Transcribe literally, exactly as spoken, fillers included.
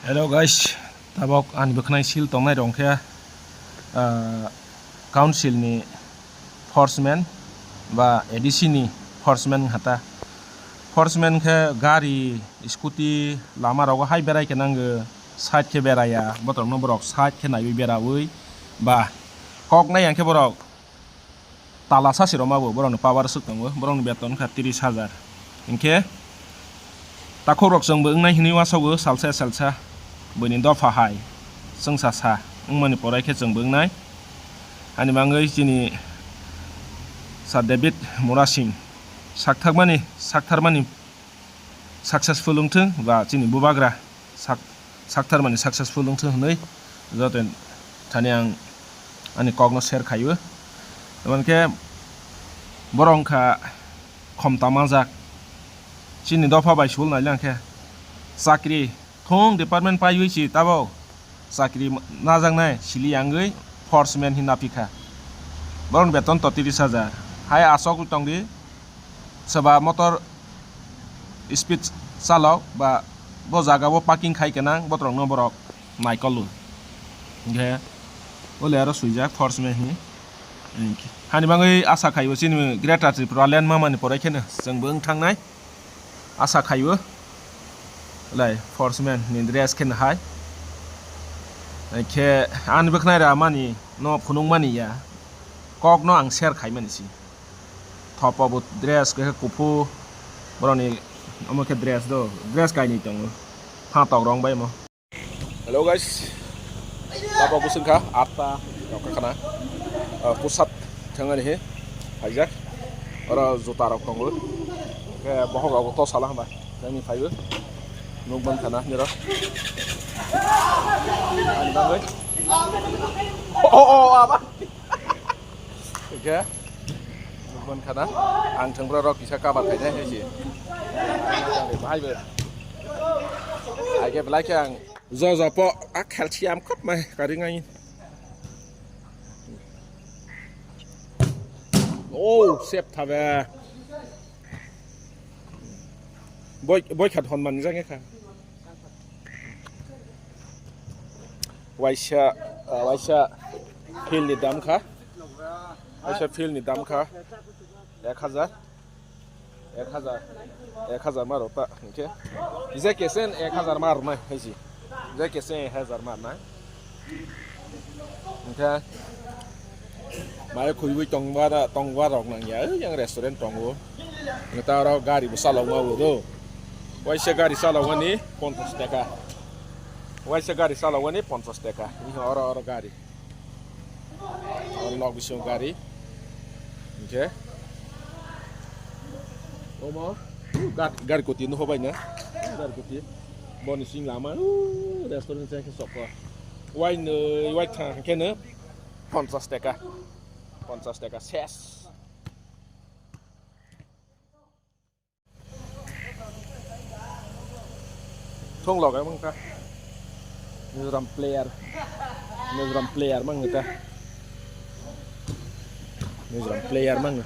Hello guys, tabok ani bwkhnai sil tongnai rok khe, ah, council ni forceman ba A D C ni forceman hata. Forceman khe gari, scooty lama rogo hai berai khe nango, side khe beraya, botrok no borok side khe naiwi berawi ba kok nai yang khe borok tala sasi roma bo borokni power swk tongo, borokni beton wngkha tris hajar. Hinkhe takhuk rok chwngbo wngnai hinwi uansukgo salsa salsa, buini dopha hai chwngsa sa wngmani porai khe chwngbo wngnai. Ani bagwi chini Sir David Murasing sakthakmani, saktharmani successful wngthung ba chini bubagra sak-, sakthar mani successful wngthung hwnwi joto thani ang ani kokno share khaio. Tamoni khe borok wngkha khomta manjak. Chini dopha bai sul nai lang khe chakri thung department paiwi si tabo chakri najaknai sili yangwi forceman hinna pikha. Borokni beton to tris hajar. Hai asok tongdi soba motor speed chalok ba bo jaga o parking khai kenang botrok no borok naikol o. Hinkhe o le aro swijak forceman hinwi. Hani bagwi asa khai o chini Greater Tripura Land mamani porai kheno chwngbo wng thangnai asa khai o. Lai forceman ni dress kheno hai. Hinkhe ani bwkhnai ra mani no phunuk mani ya. Kok no ang share khai mani si. Thopa bo dress khe kuphur, borokni omo khe dress do, dress kainwi tongo, pha tok rong bai omo. Hello guys, tabok bwswng kha atta rok kha khana, ah, pusat thangani he phaijak, oro juta rok tongo, khe bohok rok to sala hwnba thangni phaibo, nuk ban khana nirok. Ani bagwi. Oh, oh, oh, aba. Oke. Nukman khana. Ang thangbrok rok kisa cover khainai hai si. Bahai bo. Age belai khe ang. Jo jo po a khelchi am khop mai karingai. Oh, sep thabe. Boy, boy khat hon man jang kha. Waisa, ah, waisa field ni dam kha. Waisa field ni dam kha. Ek hajar. Ek hajar. Ek hajar ma rota, hinkhe. Je kesen ek hajar ma rwnai, haisi. Je kesen ek hajar ma rwnai. Hinkhe. Mai khuywi tongba da, tongba rok nang ya, yang restaurant tongo. Neta oro gari bo chalok ma bo do. Waisa gari chalok mani ponchas taka. Waisa gari chalok mani ponchas taka. Ini oro oro gari. Oro nok bisingo gari. Hinkhe. Omo. Gari, gari koti no hobai na. Gari koti. Boni sing lama. Restaurant se ke sokko. Wai no, wai thang ke no. Ponchas taka. Ponchas taka ses. Thung logai mangkha. Mizoram player. Mizoram player mangkha. Mizoram player mangkha.